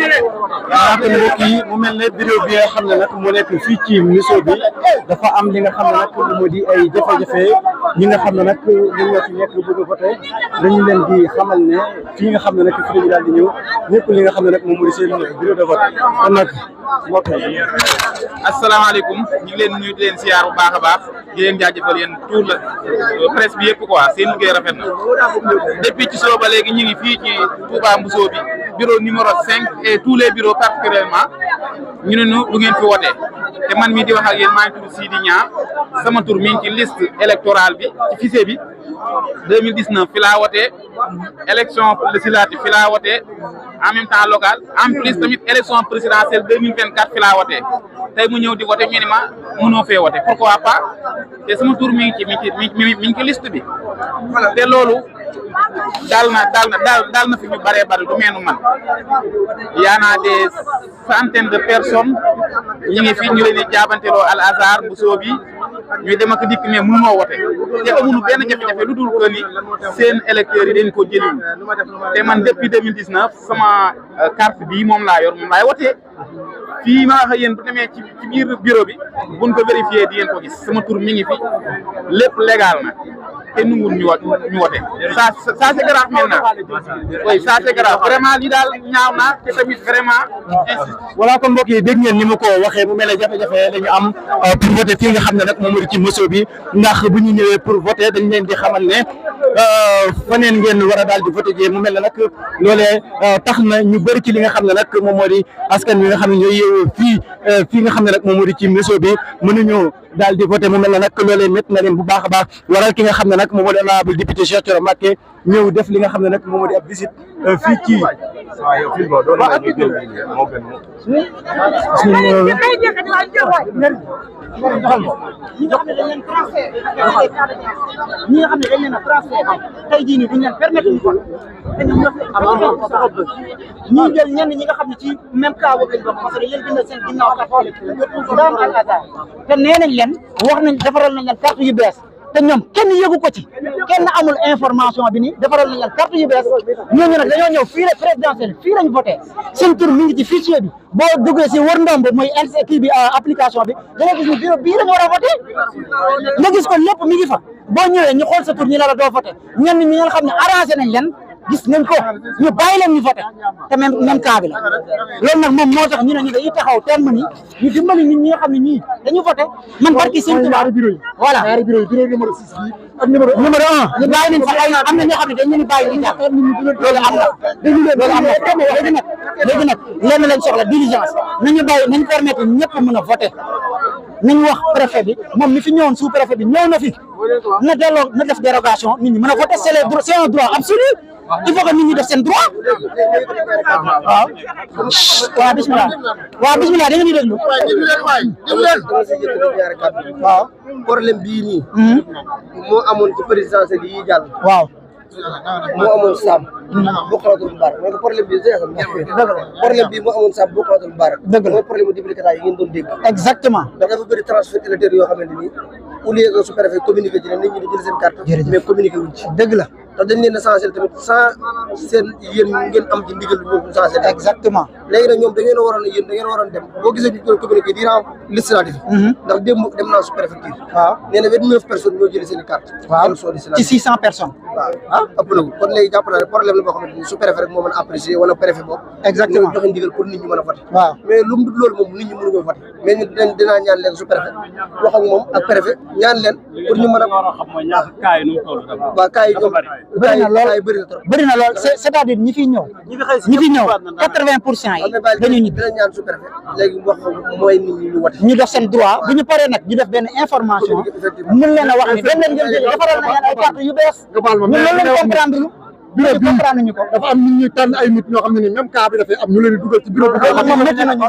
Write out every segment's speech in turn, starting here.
mbokk yi mu mel ne vidéo bi nga xam ne nag moo nekk fii ci miso bi dafa am li nga xam ne nag moo di ay jafe-jafe ñi nga xam ne nag ñoom ñoo fi nekk bëgg a voté dañu leen di xamal ne fii nga xam ne nag fi lañu daal di ñëw ñëpp li nga xam ne nag moom moo di seen bureau de vote kon nag mbokk yi. asalaamaaleykum ñu ngi leen nuyu di leen siyaar bu baax a baax di leen jaajëfal yéen tout la presse bi yëpp quoi seen liggéey rafet na depuis ci suba ba léegi ñu ngi fii ci Touba Mbousoo bi bureau numéro 5 et tous les bureaux particulièrement ñu ne ñu lu ngeen fi wote te man mii di wax ak yéen maa ngi tudd Sidi Niang sama tur mi ngi ci liste électorale bi ci fichier bi 2019 fi laa wote élection législative fi laa wote en même temps local en plus tamit élection présidentielle 2024 fi laa wote tey mu ñëw di wote ñu ne ma mënoo fee wote pourquoi pas te sama tur mi ngi ci liste bi te loolu daal na fi ñu bëree bëri du meenu man yaa naa des centaines de personnes ñu ngi fi ñu leen di jaabanteloo al azar bu soobi ñuy dem ak dikk mais mënoo wote te amuñu benn jafe-jafe lu dul que ni seen électeurs yi dañ ko jëli te man depuis 2019 sama carte bii moom laa yor moom laay wotee fii ma wax ak yéen bu demee ci biir bureau bi buñ ko vérifié di ngeen ko gis sama tur mi ngi fi lépp légal na te nungul ñu wote ça c'est grave maintenant oui ça c'est grave vraiment li daal ñaaw na te tamit vraiment voilà kon mbokk yi dégg ngeen ni mu ko waxee mu mel ne jafe-jafe dañu am pour voter fii nga xam ne nag moom moo di ci Mbousoo bi ndax bu ñu ñëwee pour voter dañ leen di xamal ne faneen ngeen war a daal di voter ji mu mel ne nag loolee tax na ñu bëri ci li nga xam ne nag moom moo di askan wi nga xam ne ñooy yeewoo fii nga xam ne nag moom moo di ci Mbousoo bi mënuñoo daal di voter mu mel ne nag loolee métti na leen bu baax a baax waral ki nga xam ne nag moom moo di honorable député Cheikh Thioro Mbacké ñëw def li nga xam ne nag moom moo di ab visite fii ci ñi nga xam ne dañ leen transféré ñi nga xam ne dañ leen a transféré tey jii nii duñ leen permettre ñu kon te ñoom ñoo jël ñenn ñi nga xam ne ci même cas boobu lañ bokk parce que dañ leen bindal seen ginnaaw daam al hasard te nee nañ leen wax nañ defaral nañ leen carte yu bees te ñoom kenn yëgu ko ci kenn amul information bi ni defaral nañ leen carte yu bees ñooñu nag dañoo ñëw fii la présidentielle fii lañ voté seen tur mi ngi ci fichier bi boo duggee si wër ndomb mooy kii bi application bi da nga gis ni bureau bii lañu war a voté nga gis ko lépp mi ngi fa boo ñëwee ñu xool sa tur ñu la doo voté ñenn ñi nga xam ne arrangé nañ leen gis nañ ko ñu bàyyi leen ñu voté te même cas bi la loolu nag moom moo tax ñu ne ñu dañuy taxaw terme ni ñu dimbali nit ñi nga xam ne ñii dañu voté man barki seen tubaab voilà bureau numéro 6 bi ak numéro 1 ñu bàyyi leen fa ay am na ñoo xam ne dañ leen di bàyyi ñu jàpp loolu am na loolu am na léegi nag lenn lañ soxla diligence nañu bàyyi nañ permettre ñëpp mën a voté nañ wax préfet bi moom mi fi ñëwoon sous préfet bi ñëw na fi na delloo na def dérogation nit ñi mën a voté c'est un droit absolu il faut que nit ñi def seen droit waaw bismillah da nga ñu déglu waaw problème bii nii moo amoon ci présidentielle yi jàll waaw moo amoon Sam Boukhatul Moubarak mooy problème bi problème bi moo amoon Sam Boukhatul Moubarak dëgg la mooy problème mu duplicata yi ngeen doon dégg exactement ndax dafa bëri transfert électeur yoo xamante ni au lieu que sous-préfet communiqué ci ne nit ñi di jël seen carte mais communiqué wuñ ci dëgg la ndax dañ leen a changé tamit sans seen yéen ngeen am ci ndigal ñoom changé exactement léegi nag ñoom da ngeen a waroon yéen da ngeen a waroon dem boo gisee ñu doon communiqué durant législative ndax démb dem naa sous-préfecture waaw nee na 29 personnes ñoo jëlee seen i carte waaw ci 600 personnes waaw ëpp na ko kon léegi jàpp naa ne problème la boo xamante ni sous-préfet rek moo mën a apprécier wala préfet boobu exactement joxe ndigal pour nit ñi mën a voté waaw mais lu mu dul loolu moom nit ñi mënu ko voté mais ñu dinaa ñaan leen sous-préfet wax ak moom ak préfet ñaan leen pour ñu mën a waaw cas yi ñoom bëri na lool bëri na trop bëri na lool c'est-à-dire ñi fi ñëw 80% yi dañu ñibbi dina ñaan sous-préfet léegi wax mooy nit ñi ñu voté ñu def seen droit bu ñu paree nag ñu def benn information mën leen a wax ni dem leen ngeen jël defaral na leen ay carte yu bees ñun loolu lañ comprendre lu bureau bi comprendre nañu ko dafa am nit ñi tànn ay nit ñoo xam ne ni même cas bi dafay am ñu leen di dugal ci bureau bi moom métti nañu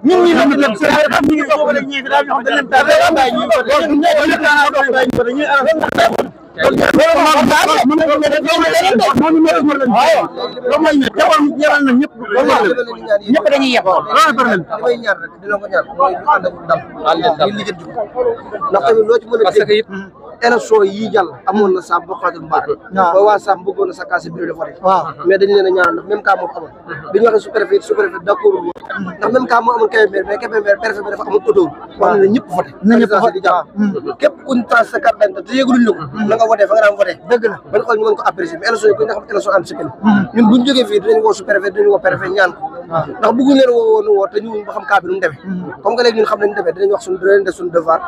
ñun ñi la ñu xam ñi ngi soxla ñi daal ñoo xam dañ leen ñëpp dañuy yeb damay ñaan rek dina ko ñaan mooy ñu ànd ak dal ñu lijjanti ko ndax tamit loo ci mën a dégg élection yi jàll amoon na Sam bokkatul mbaar ba waa Sam bëggoon na sa case bureau de vote mais dañu leen a ñaanal ndax même cas moo amoon bi ñu waxee sous-préfet d'accord ndax même cas moo amoon Kébémer mais Kébémer préfet bi dafa amul auto wax na ñëpp voté di jàll képp kuñ tracé sa carte d'identité te yëguluñ la ko na nga voté fa nga daan voté dëgg la bañ xool ñu mën ko apprécier mais élection yi ku nga xam élection ànd si ñun buñ jógee fii dinañ woo sous-préfet dinañ woo préfet ñaan ko ndax bëgguñ leen woo te ñu ba xam cas bi nu mu demee comme que léegi ñun xam nañ demee dinañ wax dinañ def suñu devoir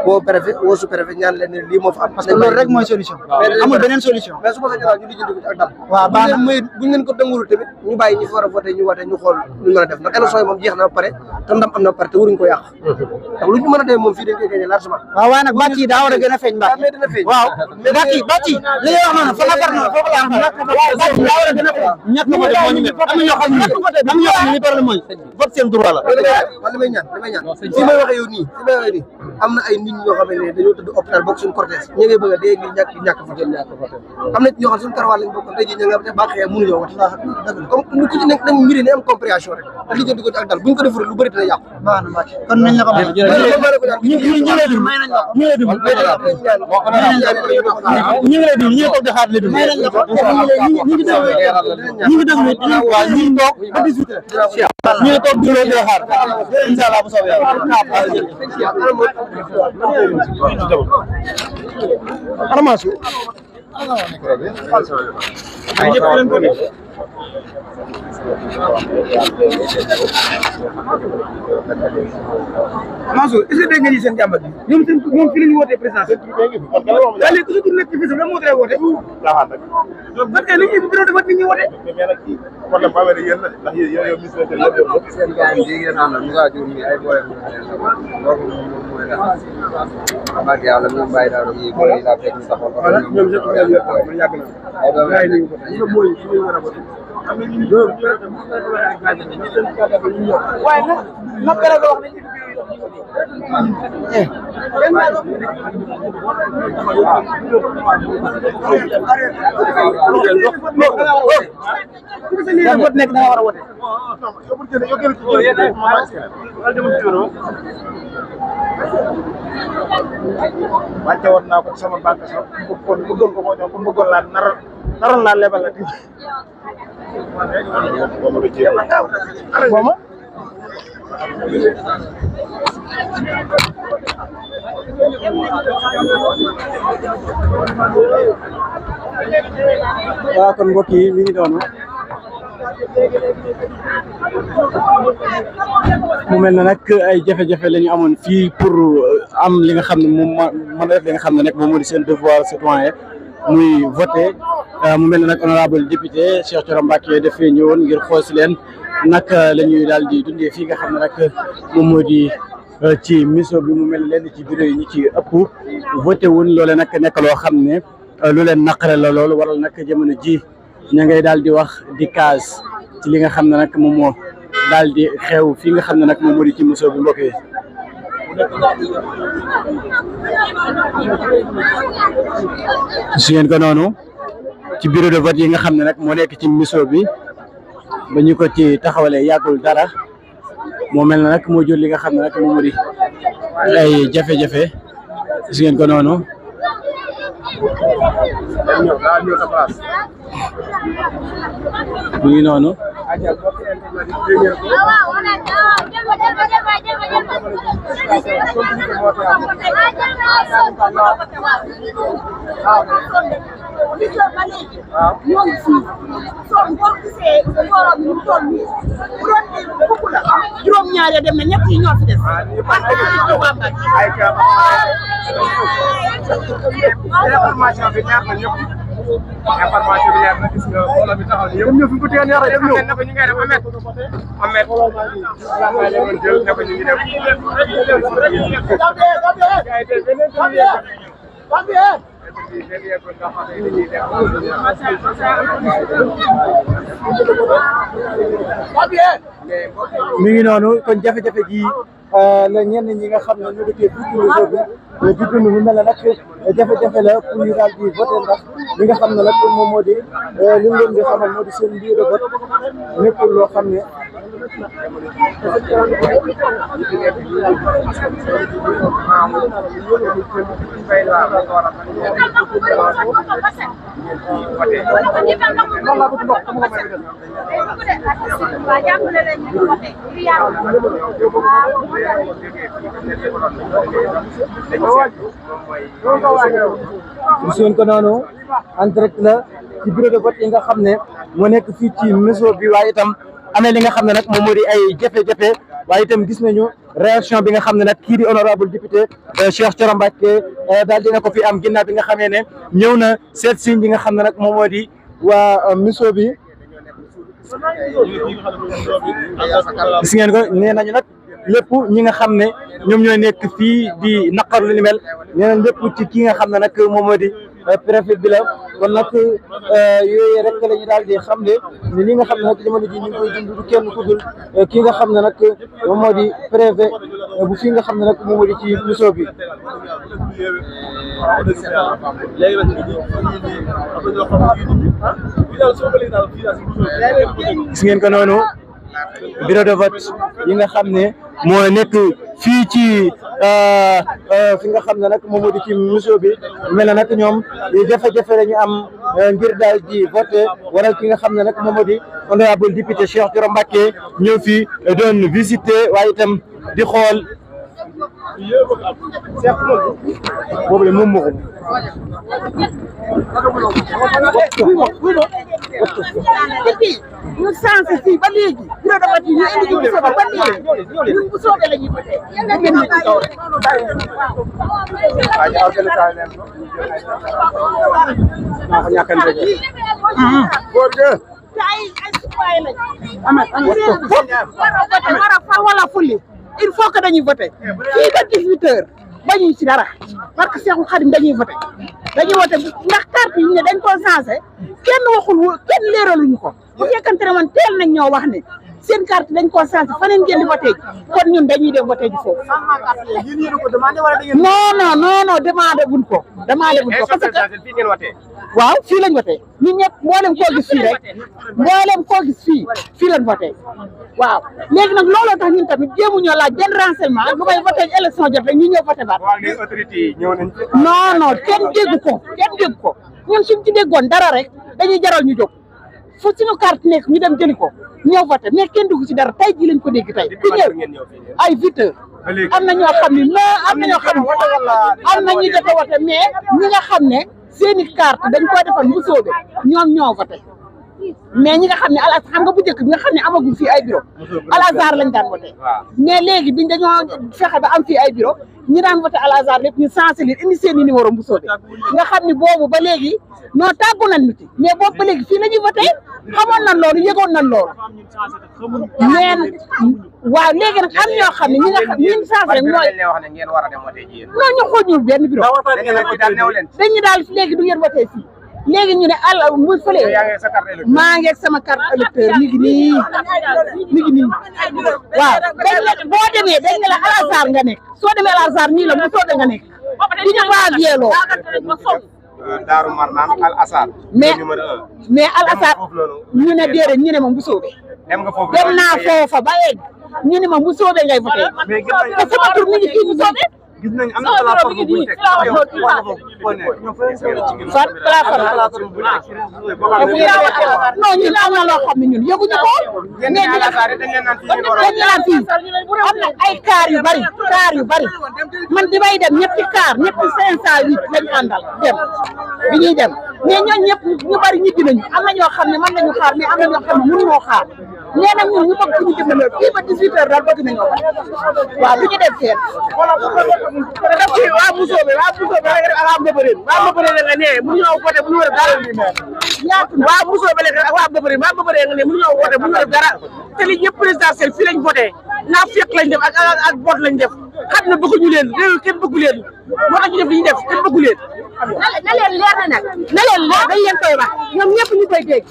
woo préfet woo sous-préfet ñaan leen ne lii moo fa am parce que loolu rek mooy solution amul beneen solution mais su ma sa ñu lijjanti ko ci ak dal waaw baax na buñ leen ko dëngul tamit ñu bàyyi ñi fi war a voté ñu wote ñu xool ñu mën a def ndax élection yi moom jeex na ba pare te ndam am na ba pare te waruñ ko yàq ndax lu ñu mën a def moom fii dañ koy gagné largement waaw waaye nag bàcc yi daa war a gën a feeñ mbaa mais dina feeñ waaw bàcc yi li ngay wax noonu fa nga far noonu foofu laa xam bàcc yi daa war a gën a feeñ ñàkk ko def moo ñu am na ñoo xam ne li problème mooy vote seen droit la man li may ñaan fi may waxee yow nii am na ay nit ñoo xam ne dañoo tëdd hôpital bokk suñu cortège ñu ngi bëgg a dee ngir ñàkk fa am na ñoo xam suñu karawal lañ bokkoon tey jii ña nga te baaxee mënuñoo wax comme ku ci nekk dañ mbiri ne am compréhension rek te li jënd ko ci ak dal buñ ko deful lu bëri dina yàqu kon nañ la ko def ñu ngi lay déglu may nañ la ko ñu ngi lay déglu ñu ngi toog di xaar léegi may nañ la ko ñu ngi déglu waaw ñu ngi toog ba 18 heures ñu ngi toog di leen di xaar inshallah bu soobee armation Mansour est-ce que dégg nga ni seen jàmbat bi ñoom seen moom fi la ñu wootee présidentielle daa léegi ku sa tur nekk ci fii lan moo koy woote parce que nit ñi bureau de vote nit ñi woote seen gars yi jigéen naa la Moussa Diouf mi ay boole barke yàlla ñoom bàyyi daal yi boole yi laa fekk ñu taxaw ko ñoom ñëpp yàgg na ay doom gars yi nañu ko mooy fi ñu war a vote waaye nag pare nga wax nañ vote nekk da nga war a wote wàcce woon naa ko sama banque sax bëggoon ko koo jox ko bëggoon laa naroon laa lebal la mooma waaw kon mbokk yi mi ngi doonu mu mel na nag ay jafe-jafe la ñu amoon fii pour am li nga xam ne moom mën a def li nga xam ne nag moom moo di seen devoir citoyen muy voté mu mel ne nag honorable député Cheikh Thioro Mbacké dafay ñëwoon ngir xool si leen naka la ñuy daal di dundee fii nga xam ne nag moom moo di ci mission bi mu mel ne lenn ci bureau yi ñi ci ëpp voté wuñ loole nag nekk loo xam ne lu leen naqare la loolu waral nag jamono ji ña ngay daal di wax di kaas ci li nga xam ne nag moom moo daal di xew fii nga xam ne nag moom moo di ci mission bi mbokk yi su ngeen ko noonu ci bureau de vote yi nga xam ne nag moo nekk ci mission bi ba ñu ko ci taxawalee yàggul dara moo mel na nag moo jur li nga xam ne nag moom moo di ay jafe-jafe su ngeen ko noonu mu ngi noonu juróom ñaari dem na ñett yi ñoo fi des information bi ñaar na ñëpp information bi ñaar na gis nga wala bi taxaw ni yëpp ñëw fi ko téye ñaar dem ñëw ne ko ñu ngay def Ahmed la leen jël ne ko ñu ngi def mi ngi noonu kon jafe-jafe ji la ñenn ñi nga xam ne ñu dëkkee fii ci réseau bi di dund mu mel ne nag jafe-jafe la pour ñu daal di voté ndax li nga xam ne nag moom moo di li ñu leen di xamal moo di seen lieu de vote nekkul loo xam ne gis ngeen ko noonu en direct la ci bureau de vote yi nga xam ne moo nekk fii ci réseau bi waaye itam amee li nga xam ne nag moom moo di ay jafe-jafe waaye itam gis nañu réaction bi nga xam ne nag kii di honorable député Cheikh Thioro Mbacké daal dina ko fi am ginnaaw bi nga xamee ne ñëw na seet si ñi nga xam ne nag moom moo di waa réseau bi gis ngeen ko nee nañu nag lépp ñi nga xam ne ñoom ñooy nekk fii di naqar lu ni mel nee nañ lépp ci ki nga xam ne nag moom moo di préfet bi la kon nag yooyu rek la ñu daal di xam ne ni li nga xam ne nag jamono ji ñu ngi koy dund du kenn ku dul ki nga xam ne nag moom moo di préfet bu fi nga xam ne nag moom moo di ci réseau bi. gis ngeen ko noonu bureau de vote yi nga xam ne moo nekk fii ci fi nga xam ne nag moom moo di ci réseau bi mel na nag ñoom jafe-jafe la ñu am ngir daal di voté waral ki nga xam ne nag moom moo di honorable député Cheikh Thioro Mbacké ñëw fii doon visiter waaye itam di xool boobu de moom moo ko ñu sensé fii ba léegi bureau de vote yi ñu indi ñu bu soobee ba léegi ñun bu soobee la ñuy voté yéen a ngi ci kaw rek. te ay citoyen lañ. war a fal wala fulli il faut que dañuy voté fii ba 18 heures bañuy ci dara parce que Cheikhul Khadim dañuy voté ndax carte yi ne dañ ko sensé kenn waxul kenn leeraluñu ko bu fekkante ne man teel nañ ñoo wax ne seen carte dañ ko sensé faneen ngeen di voté ji kon ñun dañuy dem voté ji foofu. non demandé buñ ko parce que waaw fii lañ voté ñun ñëpp mboolem koo gis fii rek mboolem koo gis fii lañ voté waaw léegi nag looloo tax ñun tamit jéemu ñoo laaj benn renseignement lu may voté élection jot rek ñu ñëw voté baat. non kenn dégg ko ñun suñ ci déggoon dara rek dañuy jaral ñu jóg fu suñu carte nekk ñu dem jëli ko ñëw voté mais kenn dugg ci dara tey jii lañ ko dégg tey ku ñëw ay 8 heures am na ñoo xam ne am na ñoo xam ne am na ñu jot a voté mais ñi nga xam ne seeni carte dañ koy defal bu soobee ñoom ñoo voté mais ñi nga xam ne al xam nga bu njëkk bi nga xam ne amagul fii ay bureau al azar lañ daan voté mais léegi biñ dañoo fexe ba am fii ay bureau ñi daan voté al azar lépp ñu sensé leen indi seen i numéro bu soobee nga xam ne boobu ba léegi non tàggu nañ ñu ci mais boobu ba léegi fii la ñuy voté xamoon nañ loolu yëgoon nañ loolu mais waaw léegi nag am ñoo xam ne ñi nga xam ñun sensé rek ñooy non ñu xool ñu benn bureau dañu daal léegi du ngeen voté fii léegi ñu ne bu fële maa ngi ak sama carte électeur mi ngi nii waaw dañ la boo demee dañ ne la al azar nga nekk soo demee al azar nii la bu soobee nga nekk di ñu basé loo Daaru Marnaan al azar mais al azar ñu ne déedéet ñu ne moom bu soobee dem naa foofa ba egg ñu ne moom bu soobee ngay voté te sama tur mi ngi fii bu soobee gis nañ am na plateforme bu ñu teg non ñun am na loo xam ne ñun yëguñu ko mais dañ naan fii am na ay car yu bari man di may dem ñetti 508 lañ àndal dem bi ñuy dem mais ñooñu ñëpp ñu bari ñibbi nañu am na ñoo xam ne mën nañu xaar mais am na ñoo xam ne mënuñoo xaar nee na ñun ñu bëgg suñu dimbali fii ba 18 heures daal bëgg nañoo waaw du ñu def seen waa Moussoobe ak waa Mbëbëreen nga ne mënuñoo voté bu ñu war a dara waa Moussoobe léegi ak waa Mbëbëreen nga ne mënuñoo voté bu ñu war a dara te li ñëpp présidentiel fii lañ voté naa fekk lañ def ak bot lañ def xam ne bëgguñu leen réew kenn bëggu leen moo tax ñu def li ñu def kenn bëggu leen na leen leer na nag na leen leer dañ leen koy wax ñoom ñëpp ñu koy dégg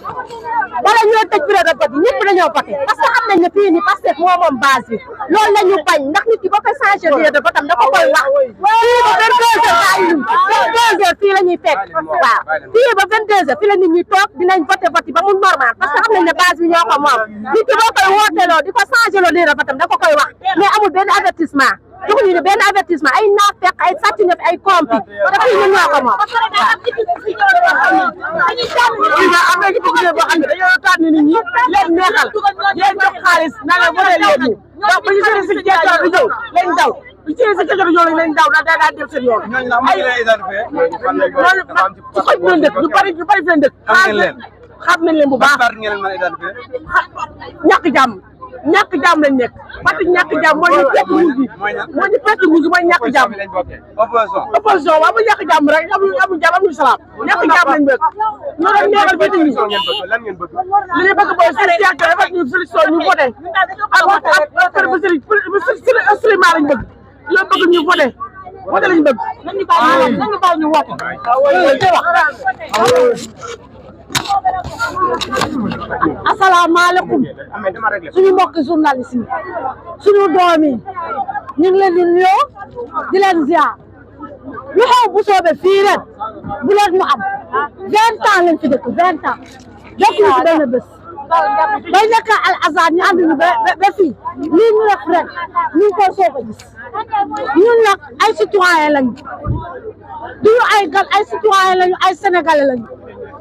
bala ñoo tëj bureau de vote ñëpp dañoo voté parce que xam nañ ne fii nii Pastef moo moom base bi loolu la ñu bañ ndax nit ki ba koy changé bureau de vote am da ko koy wax fii ba 22h fii la ñuy fekk waaw fii ba 22h fii la nit ñi toog dinañ voté vote ba mu normal parce que xam nañ ne base bi ñoo ko moom nit ki boo koy wooteloo di ko changé loo bureau de vote am da ko koy wax mais amul benn avertissement joxuñu ne benn avertissement ay naafeq ay sàcc nga fi ay compi te fii ñun ñoo ko moom. am na ci député boo xam ne dañoo tànn nit ñi leen neexal leen jox xaalis na leen voté leen ñu donc bu ñu jëlee si jeexal bi ñëw lañ daw bu jëlee si jeexal bi ñëw lañ daw daal daal dem seen yoon. ay loolu su ko ñu dëkk ñu bari fi leen dëkk. xam nañ leen bu baax ñàkk jàmm. ñàkk jàmm lañ nekk parce que ñàkk jàmm moo ñu fekk nguur gi moo ñu fekk nguur gi mooy ñàkk jàmm opposition waaw bu ñàkk jàmm rek amul jàmm amul salaam ñàkk jàmm lañ bëgg ñoo doon neexal fii nii li ñu bëgg mooy situation dafa ñu solution ñu voté ak kër bu Souleymane lañ bëgg ñoo bëgg ñu voté lañ bëgg nañu bàyyi ñu woote asalaamaaleykum suñu mbokki journaliste yi suñu doom yi ñu ngi leen di nuyoo di leen ziar lu xew bu soobee fii ren bu leen mu am 20 ans lañ fi dëkk 20 ans dëkkuñu ci benn bés bay nekk Al Azhar ñu ànd ñu ba fii lii ñu def ren ñu ngi koy soog a gis ñun nag ay citoyen lañu duñu ay gan ay citoyen lañu ay sénégalais lañu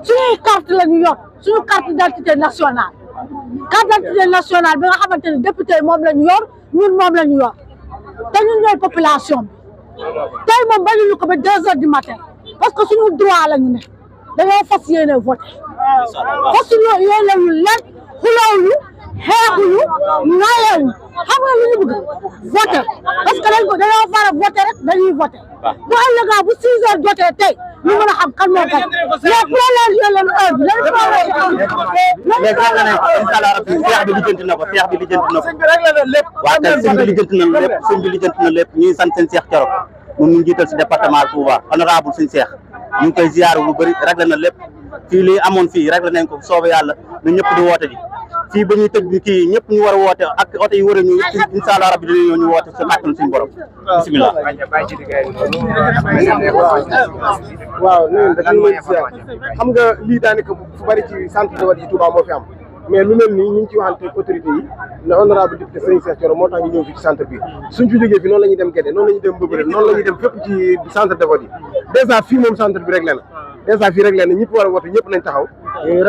suñuy carte la ñu yor suñu carte d'identité nationale carte d'identité nationale bi nga xamante ne député moom la ñu yor ñun moom la ñu yor te ñun ñooy population bi tey moom bañuñu ko ba 2 heures du matin parce que suñu droit la ñu ne dañoo fas yéene voté fas yéene ñu leen xulawuñu xeexuñu ŋaayewuñu xam nga lu ñu bëgg voté parce que dañoo fara voté rek dañuy voté bu ëllëgaa bu 6 heures jotee tey ñu mën a xam kan moo kat mais problème yi leen heure bi lañ mais xam nga ne incha allah rabbi seex bi lijjanti na ko seex bi lijjanti na ko waaw kay sëñ bi lijjanti na lépp sëñ bi lijjanti na lépp ñuy sant seen seex Thioro ñun ñu jiital si département Touba honorable suñu seex ñu ngi koy ziar lu bëri réglé na lépp fii li amoon fii réglé nañ ko soobee yàlla na ñëpp di woote ji fii ba ñuy tëj kii ñëpp ñu war a woote ak oto yi war a ñëw incha allah rabbi dinañ ñëw ñu woote sa kàttan suñu borom bisimilah. waaw léegi dañu leen ziar xam nga lii daanaka fu bari ci centre de vote yi Touba moo fi am mais lu mel nii ñu ngi ci waxante autorité yi ne honorable député Serigne Cheikh Thioro moo tax ñu ñëw fi ci centre bi suñ fi jógee fi noonu la ñuy dem Guédé noonu la ñuy dem Mbëbëré noonu la ñuy dem fépp ci centre de vote yi dèjà fii moom centre bi réglé na dèjà fii réglé na ñëpp war a wote ñëpp nañ taxaw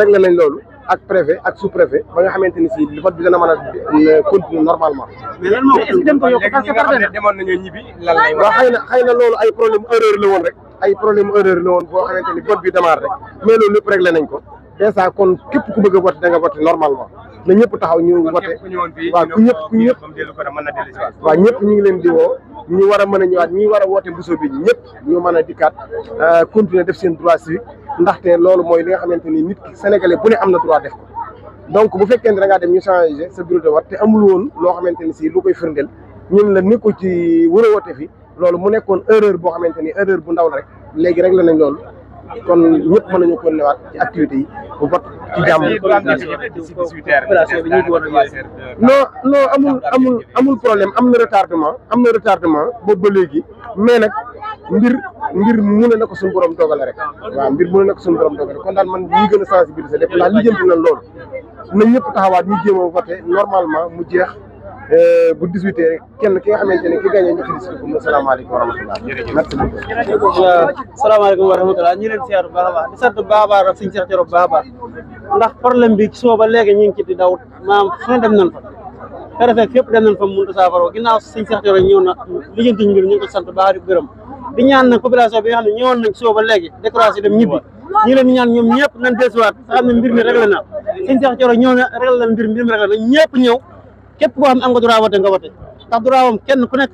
réglé nañ loolu ak préfet ak sous préfet ba nga xamante ni si li vote bi dana mën a continuer normalement. mais lan moo est-ce que dem ko yokk parce que demoon nañoo ñibbi lan lay waaw xëy na loolu ay problème erreur la woon rek ay problème erreur la woon boo xamante ni vote bi démarre rek mais loolu lépp réglé nañ ko dèjà kon képp ku bëgg a voté da nga voté normalement na ñëpp taxaw ñu voté waaw ku ñëpp waaw ñëpp ñu ngi leen di woo ñu war a mën a ñëwaat ñi war a woote Mbuso bi ñëpp ñu mën a dikkaat continuer def seen droit civique ndaxte loolu mooy li nga xamante ni nit ki sénégalais bu ne am na droit def ko donc bu fekkee ne da ngaa dem ñu changé sa bureau de vote te amul woon loo xamante ni si lu koy firndeel ñun la nekkul ci war a woote fi loolu mu nekkoon erreur boo xamante ni erreur bu ndaw la rek léegi réglé nañ loolu kon ñëpp mën nañu ko newaat ci activités yi bu vote ci jàmm. non amul problème am na retardement boobu ba léegi mais nag mbir mu ne na ko suñu borom dogale rek waaw mbir mu ne na ko suñu borom dogale kon daal man ñi gën a sensibiliser lépp ndax li jënti na loolu na ñëpp taxawaat ñu jéem a voté normalement mu jeex bu 18 heures kenn ki nga xamante ne ki gagné ñu félicité ko mu salaamaaleykum wa rahmatulah. merci beaucoup. salaamaaleykum wa rahmatulah ñu leen siyaar bu baax a baax di sant bu baax a baax suñu Cheikh Thioro bu baax a baax ndax problème bi soo ba léegi ñu ngi ci di daw maanaam fu ne dem nañ fa préfet fépp dem nañ fa mënut a saafara ginnaaw suñu Cheikh Thioro ñëw na lijjanti ñu ngi ko sant bu baax di gërëm di ñaan nag population bi nga xam ne ñëwoon nañ soo ba léegi décoration dem ñibbi ñi leen di ñaan ñoom ñëpp nañ desuwaat xam ne mbir mi réglé na suñu Cheikh Thioro ñëw na réglé na mbir mi réglé na ñëpp ñëw képp koo xam ne am nga droit wote nga wote ndax droit moom kenn ku nekk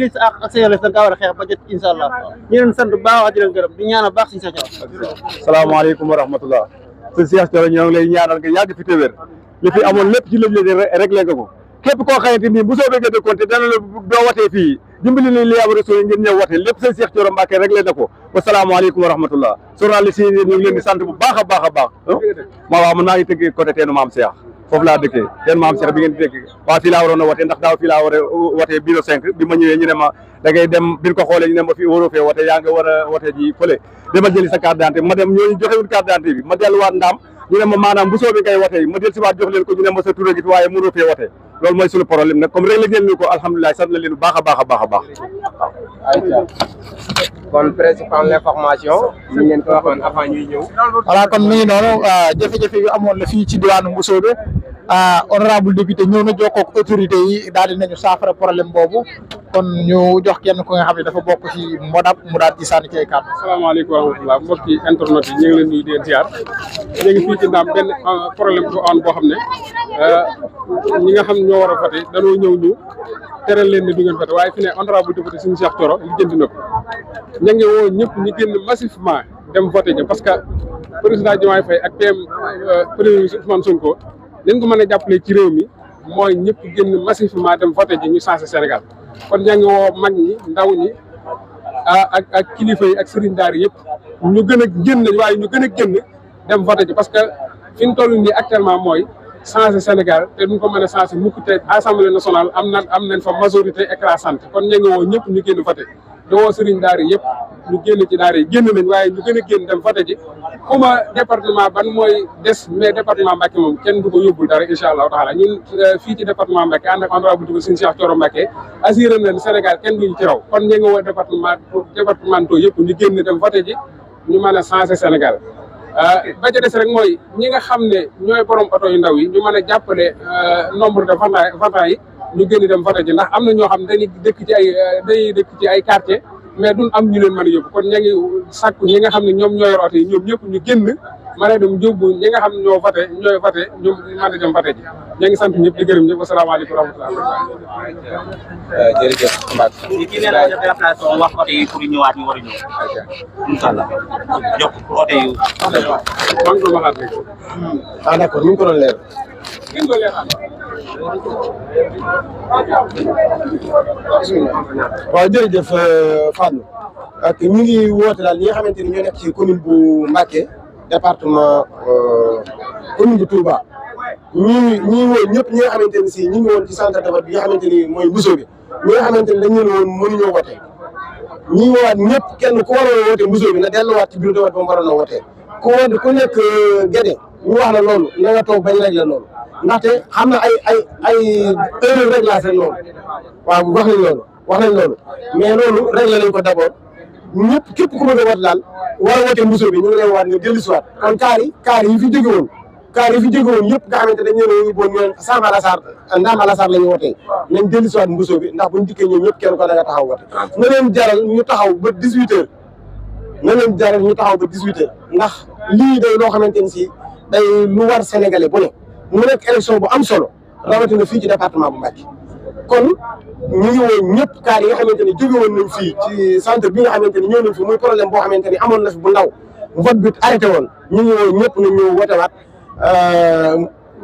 li sa ak sa yelleef da nga war a xeex ba jot incha allah ñu leen sant bu baax di leen gërëm di ñaanal baax suñu Cheikh Thioro. salaamaaleykum wa rahmatulah. suñu Cheikh Thioro ñoo ngi lay ñaanal nga yàgg fi téwér li fi amoon lépp ci lëj-lëj réglé nga ko képp koo xamante ni bu soo bëggee de compté dana la doo watee fii dimbali leen li yàlla rasul ngeen ñëw wote lépp seen Cheikh Thioro Mbacké réglé na ko wasalaamaaleykum wa rahmatullah journaliste yi ñu ngi leen di sant bu baax a baax a baax waaw man maa ngi tëgg côté teenu Maam Cheikh foofu laa dëkkee teen Maam Cheikh bi ngeen di dégg waaw fii laa waroon a wote ndax daaw fii laa war a wote bureau 5 bi ma ñëwee ñu ne ma da ngay dem bi ñu ko xoolee ñu ne ma fii waroo fee wote yaa nga war a wote ji fële demal jëli sa carte d'identité ma dem ñooñu joxewul carte d'identité bi ma delluwaat ndaam ñu ne ma maanaam bu soobee ngay wote ma del si waat jox leen ko ñu ne ma sa tur a ngi fi waaye mënoo fee wote loolu mooy suñu problème nag comme rek la ngeen ñu ko alhamdulilah sant na leen bu baax a baax a baax a baax kon principal information ñu ngeen ko waxoon avant ñuy ñëw. voilà kon mi ngi noonu jafe-jafe yu amoon la fii ci diwaanu Mboussobé honorable député ñëw na jokkoo ak autorité yi daal di nañu saafara problème boobu kon ñu jox kenn ku nga xam ne dafa bokk ci Modap mu daal di sànni ci ay kàddu. asalaamaaleykum wa rahmatulah mbokki internet yi ñu ngi leen di leen ziar ñu ngi fii ci Ndam benn problème bu am boo xam ne ñi nga xam ñoo war a voté danoo ñëw ñu teral leen ne du ngeen voté waaye fi ne honorable député suñu Cheikh Thioro li jënd na ko ña ngi woo ñëpp ñu génn massivement dem voté ji parce que président Diomaye Faye ak PM premier ministre Ousmane Sonko leen ko mën a jàppale ci réew mi mooy ñëpp génn massivement dem voté ji ñu changé Sénégal kon ña ngi woo mag ñi ndaw ñi ak kilifa yi ak sëriñ daara yëpp ñu gën a génn waaye ñu gën a génn dem voté ji parce que fi ñu toll nii actuellement mooy changé Sénégal te duñ ko mën a changé mukk te assemblée nationale am nañ fa majorité écrasante kon ña ngi woo ñëpp ñu génn voté di woo sëriñ daara yëpp ñu génn ci daara yi génn nañ waaye ñu gën a génn dem voté ji xuma département ban mooy des mais département Mbacké moom kenn du ko yóbbul dara incha allahu taala ñun fii ci département Mbacké ànd ak honorable député suñu Cheikh Thioro Mbacké assuré nañ Sénégal kenn duñu ci raw kon ñu ngi woo départementaux yëpp ñu génn dem voté ji ñu mën a changé Sénégal ba ca des rek mooy ñi nga xam ne ñooy borom oto yu ndaw yi ñu mën a jàppale nombre de votants yi ñu génn dem voté ji ndax am na ñoo xam ne dañuy dëkk ci ay quartier mais duñ am ñu leen mën a yóbbu kon ña ngi sàkku ñi nga xam ne ñoom ñoo yor oto yi ñoom ñëpp ñu génn mën a dem yóbbu ñi nga xam ne ñooy voté ñoom mën a dem voté ji ña ngi sant ñëpp di gërëm ñëpp asalaamaaleykum wa rahmatulah. jërëjëf Mbacke. kii nee na def déplacement wax oto yi pour ñëwaat ñu war a ñëw. incha allah jox pour oto yi. maa ngi doon waxaat rek. ah d'accord ñu ngi ko doon leer. waaw jërëjëf Fallou ak ñu ngi woote daal ñi nga xamante ni ñoo nekk ci commune bu Mbacké département commune bu Touba ñi woo ñëpp ñi nga xamante ni si ñi ngi woon ci centre de vote bi nga xamante ni mooy Mboussobé ñi nga xamante ni dañ leen woon mënuñoo wote ñi woowaat ñëpp kenn ku waroon a woote Mboussobé na delluwaat ci bureau de vote ba mu waroon a wootee ku nekk Guédé ñu wax la loolu na nga toog bañ rek la loolu ndaxte xam na ay erreur réglage rek loolu waaw wax nañ loolu mais loolu réglé nañ ko d'abord ñëpp képp ku bëgg a wote daal war a wote Mboussobé ñu ngi lay waat nga dellu si waat kon kaar yi fi jóge woon yëpp nga xamante dañ leen a yóbboon ñoom Sam Alassar Ndam Alassar la ñu wotee nañ dellu si waat Mboussobé ndax buñ dikkee ñoom ñëpp kenn ko da nga taxaw wote na leen jaral ñu taxaw ba 18h ndax lii day loo xamante ni si day lu war Sénégalais bu ne mu nekk élection bu am solo rawatina fii ci département bu Mbacké kon ñu ngi woon ñëpp kaar yi nga xamante ni jóge woon nañ fii ci centre bi nga xamante ni ñëw nañ fi muy problème boo xamante ni amoon na fi bu ndaw vote bi arrêté woon ñu ngi woon ñëpp nañ ñëw wotewaat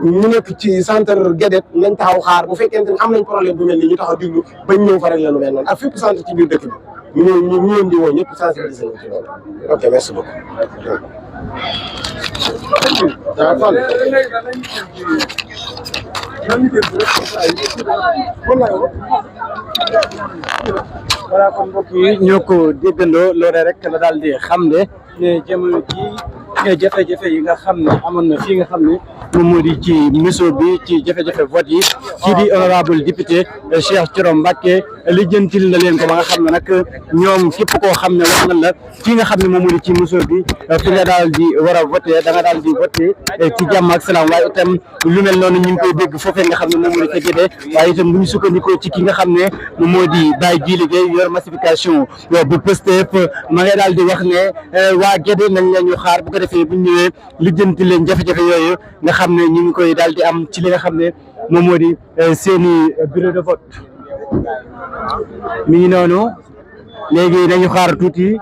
ñu nekk ci centre Guédé nañ taxaw xaar bu fekkente ni am nañ problème bu mel ni ñu taxaw diglu bañ ñëw fa rek la lu mel noonu ak fépp centre ci biir dëkk bi ñu leen di woo ñëpp sensibiliser nañ ci loolu ok merci beaucoup voilà kon mbokk yi ñoo ko déggandoo loole rek la daal di xam ne jamono ji jafe-jafe yi nga xam ne amoon na fii nga xam ne moom moo di ci Mboussobé ci jafe-jafe vote yi kii di honorable député Cheikh Thioro Mbacké lijjantil na leen ko ba nga xam ne nag ñoom képp koo xam ne wax na la fii nga xam ne moom moo di ci Mboussobé fi nga daal di war a voté da nga daal di voté ci jàmm ak salaam waaye itam lu mel noonu ñu ngi koy dégg foofee nga xam ne moom moo di ca Guédé waaye itam bu ñu sukkandikoo ci ki nga xam ne moom moo di Baye Djili Gueye yor massification bu Pastef ma ngay daal di wax ne waa Guédé nañ la ñu xaar bu ko defee bu ñu ñëwee lijjanti leen jafe-jafe yooyu nga xam ne ñu ngi koy daal di am ci li nga xam ne moom moo di seeni bureau de vote mi ngi noonu léegi nañu xaar tuuti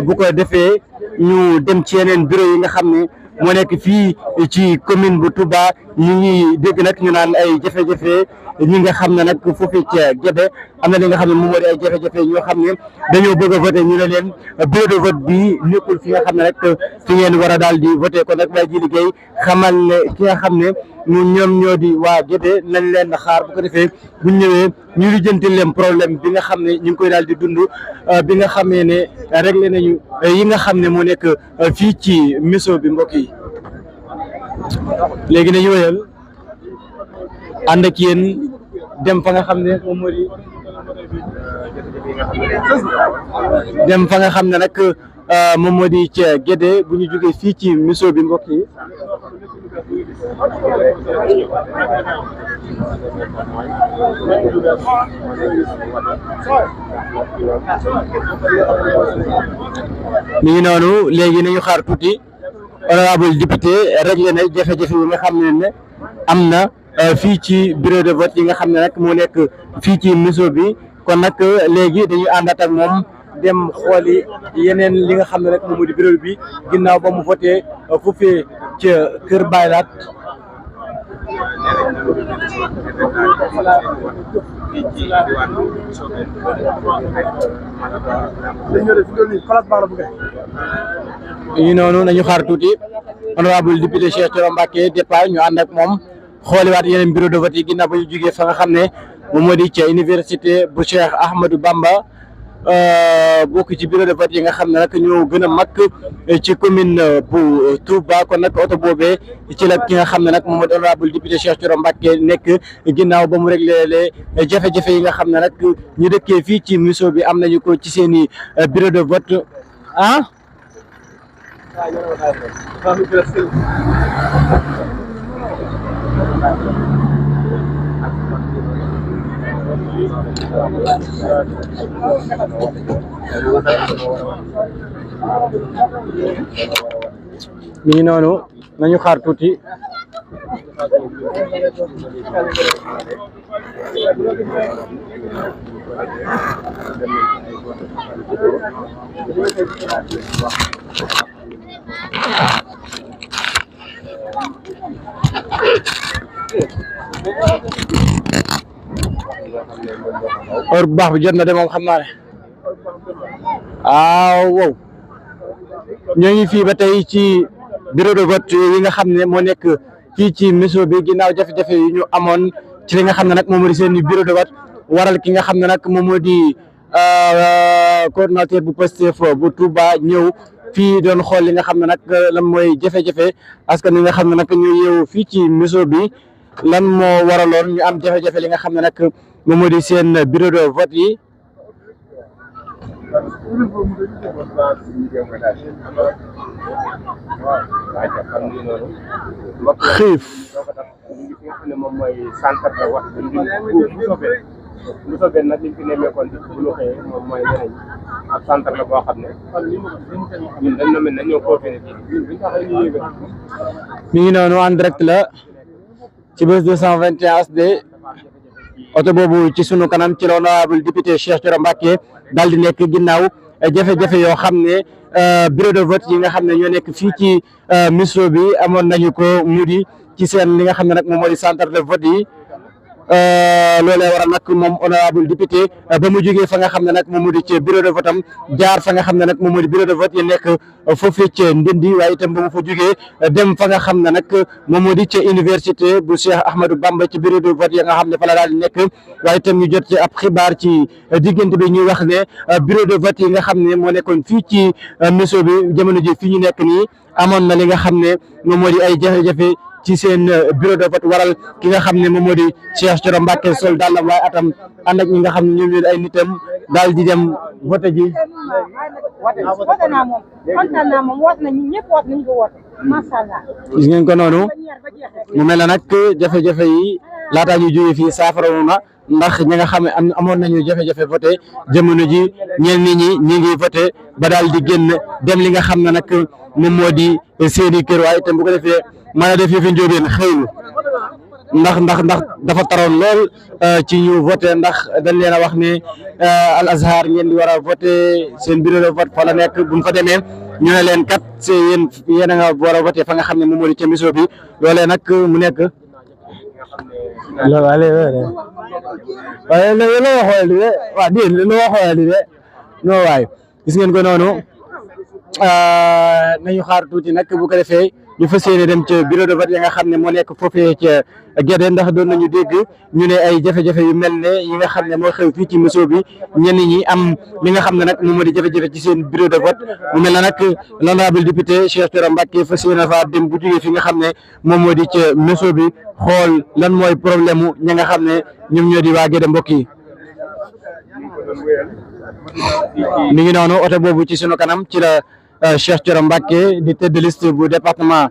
bu ko defee ñu dem ci yeneen bureau yi nga xam ne moo nekk fii ci commune bu Touba ñu ngi dégg nag ñu naan ay jafe-jafe ñi nga xam ne nag foofu ca Guédé am na li nga xam ne moom moo di ay jafe-jafe ñoo xam ne dañoo bëgg a voté ñu ne leen bureau de vote bi nekkul fi nga xam ne rek fi ngeen war a daal di voté kon nag Baye Djily Gueye xamal ne ki nga xam ne ñoom ñoo di waa Guédé nañ leen xaar bu ko defee bu ñëwee ñu lijjanti leen problème bi nga xam ne ñu ngi koy daal di dund bi nga xamee ne réglé nañu yi nga xam ne moo nekk fii ci Misso bi mbokk yi léegi nañu wéyal ànd ak yéen dem fa nga xam ne moom moo di dem fa nga xam ne nag moom moo di ca Guédé bu ñu jógee fii ci Misso bi mbokk yi mi ngi noonu léegi nañu xaar tuuti honorable député réglé na jafe-jafe yi nga xam ne am na fii ci bureau de vote yi nga xam ne nag moo nekk fii ci Misso bi kon nag léegi dañuy àndaat ak moom dem xooli yeneen li nga xam ne rek moom moo di bureau bi ginnaaw ba mu voté foofee ca Kër Baylaat ñu noonu nañu xaar tuuti honorable député Cheikh Thioro Mbacké départ ñu ànd ak moom xooliwaat yeneen bureau de vote yi ginnaaw ba ñu jógee fa nga xam ne moom moo di ca université bu Cheikh Ahmadou Bamba bokk ci bureau de vote yi nga xam ne nag ñoo gën a mag ci commune bu Touba kon nag oto boobee ci la ki nga xam ne nag moom mooy honorable député Cheikh Thioro Mbacké nekk ginnaaw ba mu réglé les jafe-jafe yi nga xam ne nag ñu dëkkee fii ci Misso bi am nañu ko ci seen i bureau de vote ah. mi ngi noonu nañu xaar tuuti heure bu baax bi jot na de moom xam naa ne wow ñoo ngi fii ba tey ci bureau de vote yi nga xam ne moo nekk fii ci Misso bi ginnaaw jafe-jafe yi ñu amoon ci li nga xam ne nag moom moo di seen bureau de vote waral ki nga xam ne nag moom moo di coordonnateur bu Pastef bu Touba ñëw fii doon xool li nga xam ne nag lan mooy jafe-jafe askan wi nga xam ne nag ñu yeewu fii ci Misso bi lan moo waraloon ñu am jafe-jafe li nga xam ne nag moom moo di seen bureau de vote yi xiif moom mooy centre de wax Misso benn nag liñ fi nemmeekoon di bu ñu xëyee moom mooy leneen ak centre la boo xam ne ñun dañ na mel ne ñoo confirmé mi ngi noonu en direct la ci bés 221 SD oto boobu ci sunu kanam ci la honorable député Cheikh Thioro Mbacké daal di nekk ginnaaw jafe-jafe yoo xam ne bureau de vote yi nga xam ne ñoo nekk fii ci Misso bi amoon nañu ko mudi ci seen li nga xam ne nag moom moo di centre de vote yi loolee waral nag moom honorable député ba mu jógee fa nga xam ne nag moom moo di ci bureau de vote am jaar fa nga xam ne nag moom moo di bureau de vote yi nekk foofee ca Ndindi waaye itam ba mu fa jógee dem fa nga xam ne nag moom moo di ca université bu Cheikh Ahmadou Bamba ci bureau de vote yi nga xam ne fa la daal di nekk waaye itam ñu jot ci ab xibaar ci diggante bi ñuy wax ne bureau de vote yi nga xam ne moo nekkoon fii ci Misso bi jamono ji fii ñu nekk nii amoon na li nga xam ne moom moo di ay jafe-jafe ci seen bureau de vote waral ki nga xam ne moom moo di Cheikh Thioro Mbacké sol daal la waaye atam ànd ak ñi nga xam ne ñoom ñooy ay nitam daal di dem vote ji. wote naa moom kontaan naa moom woot nañu ñëpp woot nañu ko wote macha allah. gis ngeen ko noonu mu mel ne nag jafe-jafe yi laataa ñu jógee fii saafarawu na ndax ñi nga xam ne amoon nañu jafe-jafe voté jamono ji ñenn nit ñi ñi ngi voté ba daal di génn dem li nga xam ne nag moom moo di seeni kër waaye itam bu ko defee mën a def yëfi njóobeen xëylu ndax dafa taroon lool ci ñu voté ndax dañ leen a wax ne Al Azhar ngeen di war a voté seen bureau de vote fa la nekk buñ fa demee ñu ne leen kat yéen a nga war a voté fa nga xam ne moom moo di ca Misso bi loolee nag mu nekk loolu waaye loo xool de waaw déedéet loo xool de non waay gis ngeen ko noonu nañu xaar tuuti nag bu ko defee ñu fas yéene dem ca bureau de vote ya nga xam ne moo nekk foofee ca Guédé ndax doon nañu dégg ñu ne ay jafe-jafe yu mel ne yi nga xam ne moo xew fii ci Mousso bi ñenn ñi am li nga xam ne nag moom moo di jafe-jafe ci seen bureau de vote mu mel na nag l'honorable député Cheikh Thioro Mbacké fas yéene fa dem bu jógee fi nga xam ne moom moo di ca Mousso bi xool lan mooy problème mu ñi nga xam ne ñoom ñoo di waa Guédé mbokk yi. mi ngi noonu oto boobu ci sunu kanam ci la Cheikh Thioro Mbacké di tête de liste bu département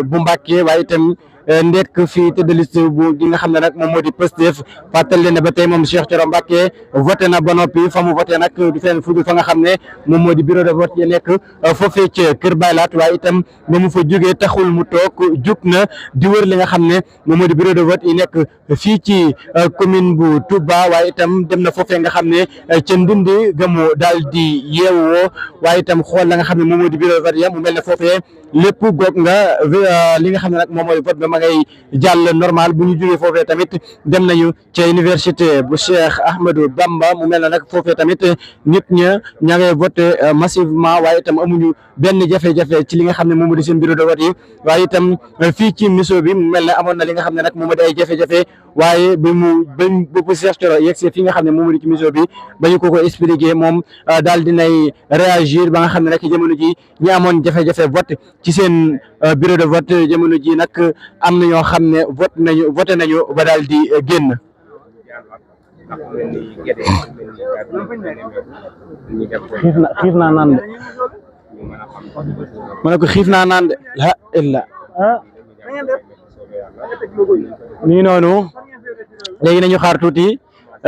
bu Mbacké waaye itam ndekk fii tête de liste bu gi nga xam ne nag moom moo di Pastef fàttali leen ne ba tey moom Cheikh Thioro Mbacké voté na ba noppi fa mu voté nag du fenn fu fa nga xam ne moom moo di bureau de vote yi nekk foofee ca Kër Baylaat waaye itam ba mu fa jógee taxul mu toog jug na di wër li nga xam ne moom moo di bureau de vote yi nekk fii ci commune bu Touba waaye itam dem na foofee nga xam ne ca Ndindi gamu daal di yeewoo waaye itam xool la nga xam ne moom moo di bureau de vote ya mu mel ne foofee lépp goog nga li nga xam ne nag moom mooy vote ba ma ngay jàll normal bu ñu jógee foofee tamit dem nañu ca université bu Cheikh Ahmadou Bamba mu mel na nag foofee tamit nit ña ña ngay voté massivement waaye itam amuñu benn jafe-jafe ci li nga xam ne moom moo di seen bureau de vote yi waaye itam fii ci Mousso bi mu mel ne amoon na li nga xam ne nag moom moo di ay jafe-jafe waaye bopp Cheikh Thioro yegsee fi nga xam ne moom moo di ci Mousso bi ba ñu ko expliqué moom daal dinay réagir ba nga xam ne nag jamono ji ñi amoon jafe-jafe vote ci seen bureau de vote jamono ji nag am na ñoo xam ne voté nañu ba daal di génn. xiif naa naan de ma ne ko xiif naa naan de la illa mi ngi noonu léegi nañu xaar tuuti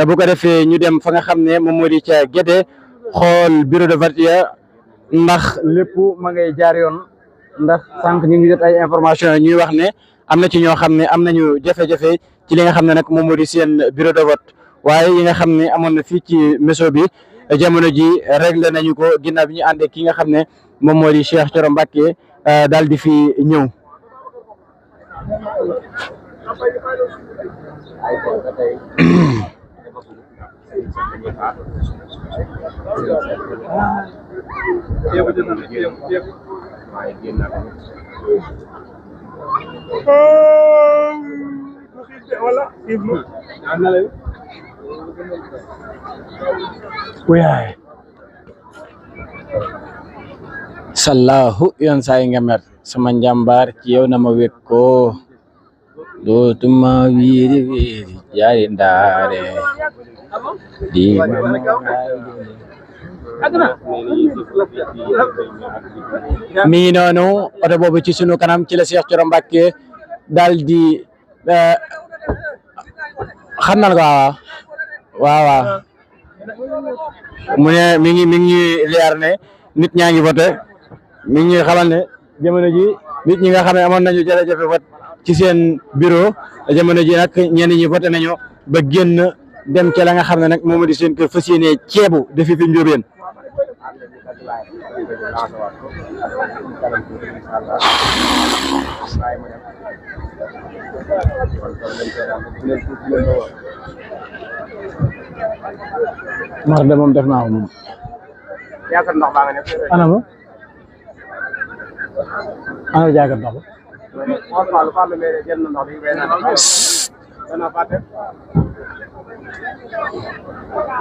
bu ko defee ñu dem fa nga xam ne moom moo di ca Guédé xool bureau de vote ya ndax lépp ma ngay jaar yoon ndax sànq ñu ngi jot ay information ñuy wax ne am na ci ñoo xam ne am nañu jafe-jafe ci li nga xam ne nag moom moo di seen bureau de vote waaye yi nga xam ne amoon na fii ci Mousso bi jamono ji réglé nañu ko ginnaaw bi ñu àndee ki nga xam ne moom moo di Cheikh Thioro Mbacké daal di fi ñëw. waay sallahu yoon saay nga mer sama njàmbaar ci yow na ma wekk ko dootuma wiiri wiiri jaari ndaare di mi ngi noonu oto boobu ci sunu kanam ci la Cheikh Thioro Mbacké daal di xam na ko waaw mu ne mi ngi leer ne nit ñaa ngi voté mi ngi xamal ne jamono ji nit ñi nga xam ne amoon nañu jafe-jafe vote ci seen bureau jamono ji nag ñenn ñi voté nañu ba génn dem ca la nga xam ne nag moom di seen kër fas yéene ceebu defi fi njóobeen mar de moom def naa ko moom anamu ana jaagat ndox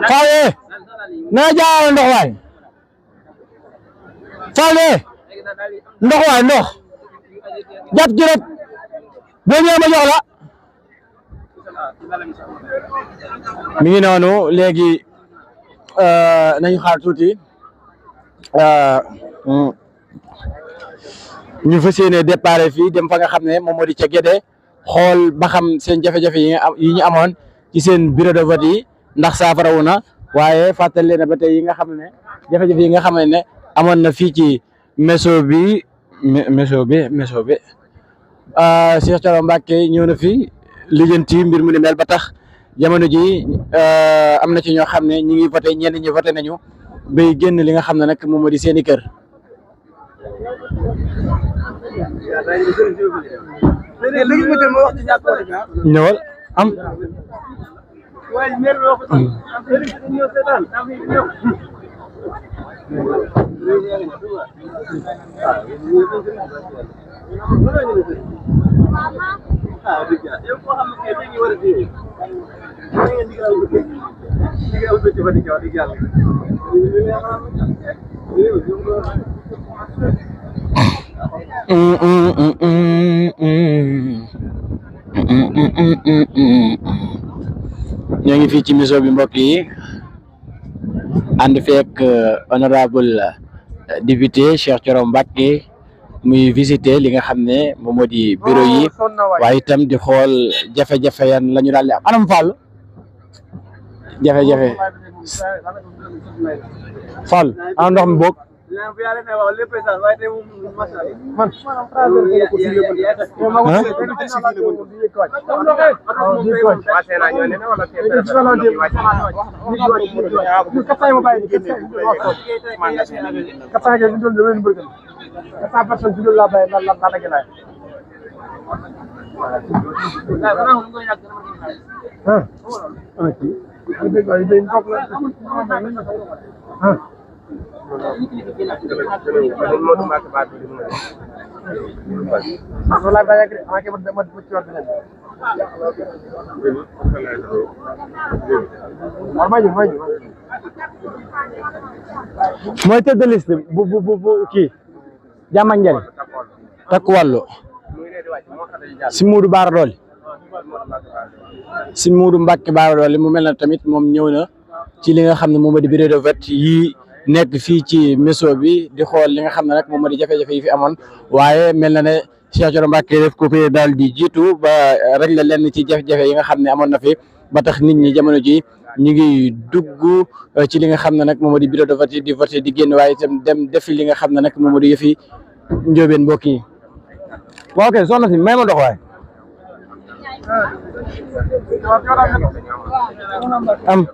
Fale na jaaw ndox waay Fale ndox waay ndox jàpp ci rek boo ñëwee ma jox la mi ngi noonu léegi nañu xaar tuuti ñu fas yéene départ fii dem fa nga xam ne moom moo di ca Guédé xool ba xam seen jafe-jafe yi ñu amoon ci seen bureau de vote yi ndax saafarawu na waaye fàttali leen ba tey yi nga xam ne jafe-jafe yi nga xam ne amoon na fii ci Mousso bi Cheikh Thioro Mbacké ñëw na fi lijjanti mbir mu ni mel ba tax jamono ji am na ci ñoo xam ne ñi ngi voté ñenn ñi voté nañu bay génn li nga xam ne nag moom moo di seen i kër léegi ma jël ma wax ci ñàkk wote bi ñëwal am ñoo ngi fii ci miso bi mbokk yi ànd fekk honorable député Cheikh Thioro Mbacké muy visiter li nga xam ne moom moo di bureau yi waaye itam di xool jafe-jafe yan la ñu daal di am anam Fall jafe-jafe Fall ana ndox mi boog mooy tête de liste bu kii Jàmma Njari Takku Wallu si Muudu Baara Dooli si Muudu Mbàkke Baara Dooli mu mel na tamit moom ñëw na ci li nga xam ne moom di bureau de vote yi nekk fii ci miso bi di xool li nga xam ne nag moom di jafe-jafe yi fi amoon waaye mel na ne Cheikh Thioro Mbacké def ko fi daal di jiitu ba régler lenn ci jafe-jafe yi nga xam ne amoon na fi ba tax nit ñi jamono ji ñu ngi dugg ci li nga xam ne nag moom di bureau de vote di voté di génn waaye itam dem defi li nga xam ne nag moom di yëfi njóobeen mbokk yi waaw kay soxna si may ma dox waay am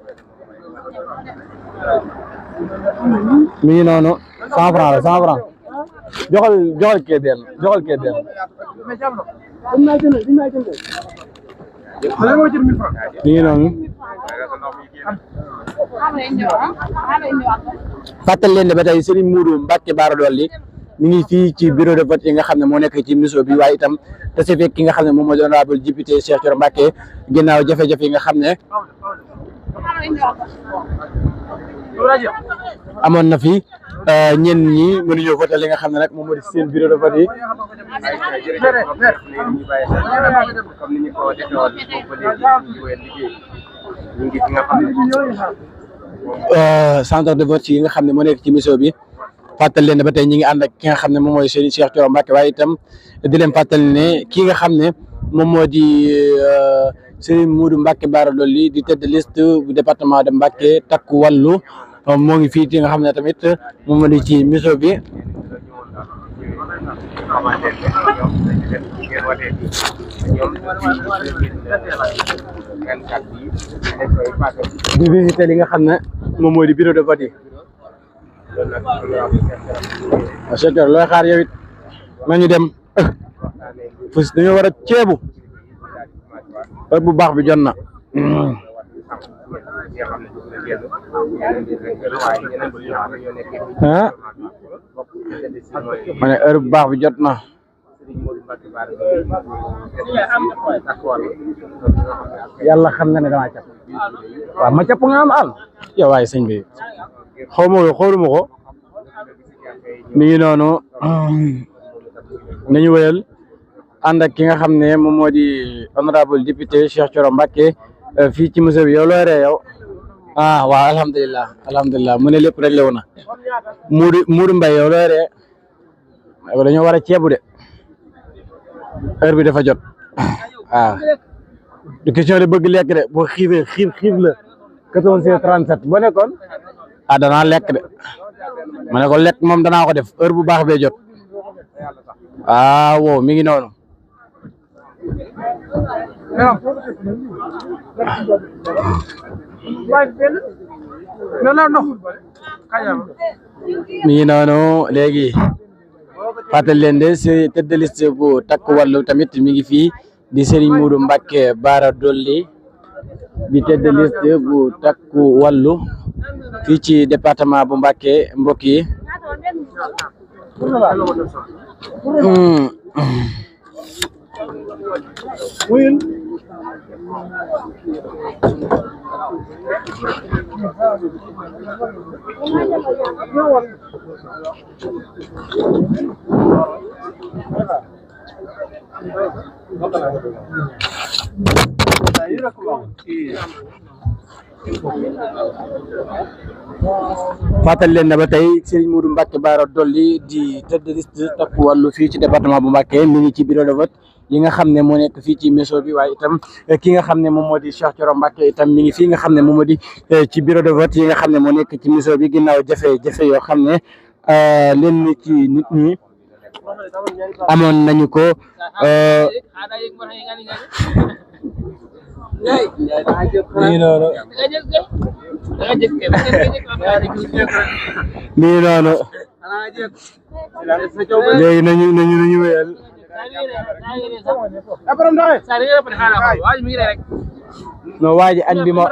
mi ngi noonu 100 francs la 100 francs joxal kee benn mi ngi noonu fàttali leen ne ba tey Serigne Moudou Mbacké Bara Dolly mi ngi fii ci bureau de vote yi nga xam ne moo nekk ci miso bi waaye itam te su fekk ki nga xam ne moom mooy honorable député Cheikh Thioro Mbacké ginnaaw jafe-jafe yi nga xam ne amoon na fi ñenn ñi mënuñoo voté li nga xam ne nag moom moo di seen bureau de vote yi centre de vote yi nga xam ne moo nekk ci miso bi fàttali leen ne ba tey ñi ngi ànd ak ki nga xam ne moom mooy Serigne Cheikh Thioro Mbacké waaye itam di leen fàttali ne ki nga xam ne moom moo di Serigne Moudou Mbacké Bara Dolly di tête de liste bu département de Mbacké Takku Wallu moo ngi fii ci nga xam ne tamit moom moo di ci miso bi di visiter li nga xam ne moom moo di bureau de vote yi Cheikh Thioro looy xaar yow it nañu dem fu dañoo war a ceebu heure bu baax bi jot na ah ma ne heure bu baax bi jot na yàlla xam na ne damaa cap waaw ma cap nga am àll yow waaye sëñ bi xooluma ko mi ngi noonu nañu wéyal ànd ak ki nga xam ne moom moo di honorable député Cheikh Thioro Mbacké fii ci monsieur bi yow looy ree yow ah waaw alhamdulilah mu ne lépp réglé wu na Moudou Mbaye yow looy ree dañoo war a ceebu de heure bi dafa jot waaw du question de bëgg lekk de boo xiifee xiif la 14h37 boo nekkoon danaa lekk de ma ne ko lekk moom danaa ko def heure bu baax bee jot wow mi ngi noonu mi ngi noonu léegi fàttali leen de si tête de liste bu takku wàllu tamit mi ngi fii di Serigne Modou Mbacké Bara Dolly di tête de liste bu takku wàllu fii ci département bu Mbacké mbokk yi. fàttali leen ne ba tey Serigne Modou Mbacké Bara Dolly di tête de liste takku wàllu fii ci département bu Mbacké mi ngi ci bureau de vote yi nga xam ne moo nekk fii ci Messo bi waaye itam ki nga xam ne moom moo di Cheikh Thioro Mbacké itam mi ngi fii nga xam ne moom moo di ci bureau de vote yi nga xam ne moo nekk ci Messo bi ginnaaw jafe-jafe yoo xam ne leen ci nit ñi amoon nañu ko nii noonu léegi nañu wéyal no waaji añ bi ma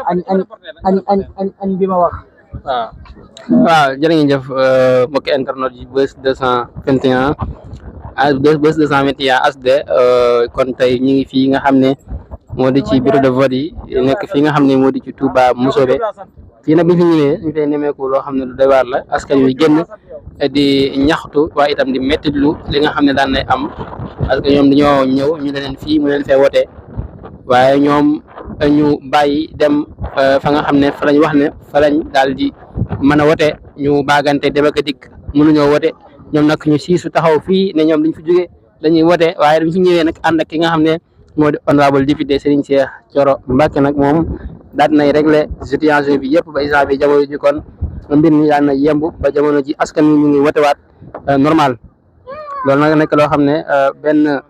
añ bi ma wax waaw jërë ngeen jëf mbokki internet yi Buzz 221 Buzz 221 HD kon tey ñu ngi fii nga xam ne moo di ci bureau de vote yi nekk fii nga xam ne moo di ci Touba Mboussobé fii nag bi ñu fi ñëwee ñu fay nemeeku loo xam ne lu doy waar la askan wi génn di ñaxtu waaye itam di mettitlu li nga xam ne daan nay am parce que ñoom dañoo ñëw ñu leen fii mu leen fee wote waaye ñoom ñu bàyyi dem fa nga xam ne fa lañ wax ne fa lañ daal di mën a wote ñu baagante dem ak a dikk mënuñoo wote ñoom nag ñu siisu taxaw fii ne ñoom dañ fi jóge dañuy wote waaye dañ fi ñëwee nag ànd ak ki nga xam ne moo di honorable député Serigne Cheikh Thioro Mbacké nag moom daal nay régler situation bi yëpp ba instant bi jamono ji kon mbir mi daan na yemb ba jamono ji askan wi ñu ngi wotewaat normal loolu nag nekk loo xam ne benn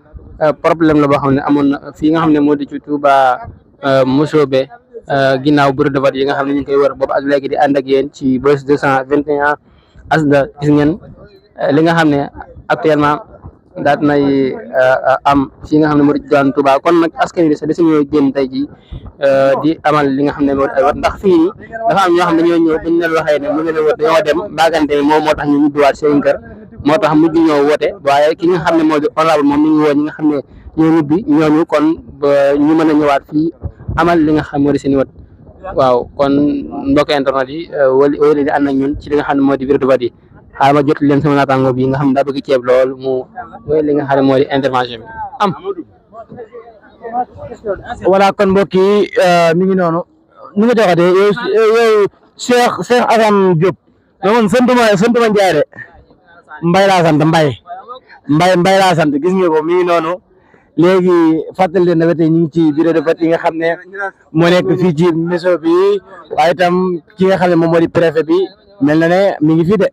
problème la boo xam ne amoon na fii nga xam ne moo di ci Touba Mboussobé ginnaaw bureau de vote yi nga xam ne ñu ngi koy wër boobu ak léegi di ànd ak yéen ci Buzz 221 asda gis ngeen li nga xam ne actuellement daat nay am fii nga xam ne moo di daan Touba kon nag askan wi sax dañoo génn tey ji di amal li nga xam ne moo di ay wat ndax fii nii dafa am ñoo xam ne dañoo ñëw buñ leen waxee ne mu ngi leen woote dañoo dem baagante moom moo tax ñu ñibbiwaat seen kër moo tax mujj ñoo woote waaye ki nga xam ne moo di honorable moom mi ngi woo ñi nga xam ne ñoo ñibbi ñooñu kon ba ñu mën a ñëwaat fii amal li nga xam moo di seen wat waaw kon mbokk internet yi wala di ànd ak ñun ci li nga xam ne moo di bureau de vote yi xaaral ma jot leen sama naataango bi nga xam ne daa bëgg ceeb lool mu mooy li nga xam ne moo di intervention bi am. voilà kon mbokk yi mi ngi noonu nu nga joxatee yow Cheikh Assane Diop man santuma Ndiaye de Mbaye laa sant Mbaye laa sant gis nga ko mi ngi noonu léegi fàttali leen ne tey ñu ngi ci bureau de vote yi nga xam ne moo nekk fii ci Messo bi waaye itam ki nga xam ne moom moo di préfet bi mel na ne mi ngi fi de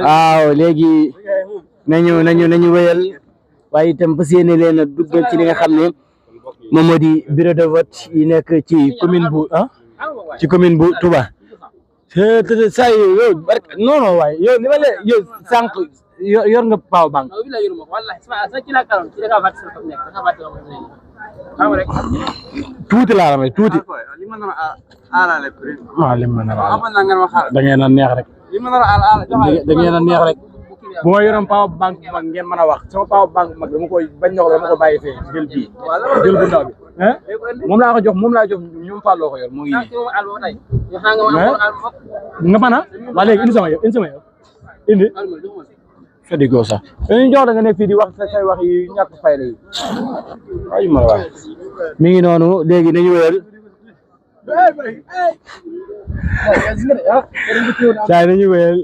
waaw léegi nañu wéyal waaye itam fas yéene leen a duggal ci li nga xam ne moom moo di bureau de vote yi nekk ci commune bu Touba saa yow barke non waaye yow ni ma la yow sànq yor nga power bank tuuti laa la may tuuti waaw li ma nar a da ngeen a neex rek da ngeen a neex rek bu ma yoroon power bank bu mag ngeen mën a wax sama power bank bu mag dama koy bañ ñox dama ko bàyyi fee jël bii jël bu ndaw bi moom laa jox ñoom Fallou ko yor moo ngi nii nga mën a waa léegi indi sama yow indi fedigo sax dañuy jox da nga nekk fii di wax say wax yi ñàkk fayda yi ay ma wax mi ngi noonu léegi nañu wéyal saa nañu wéyal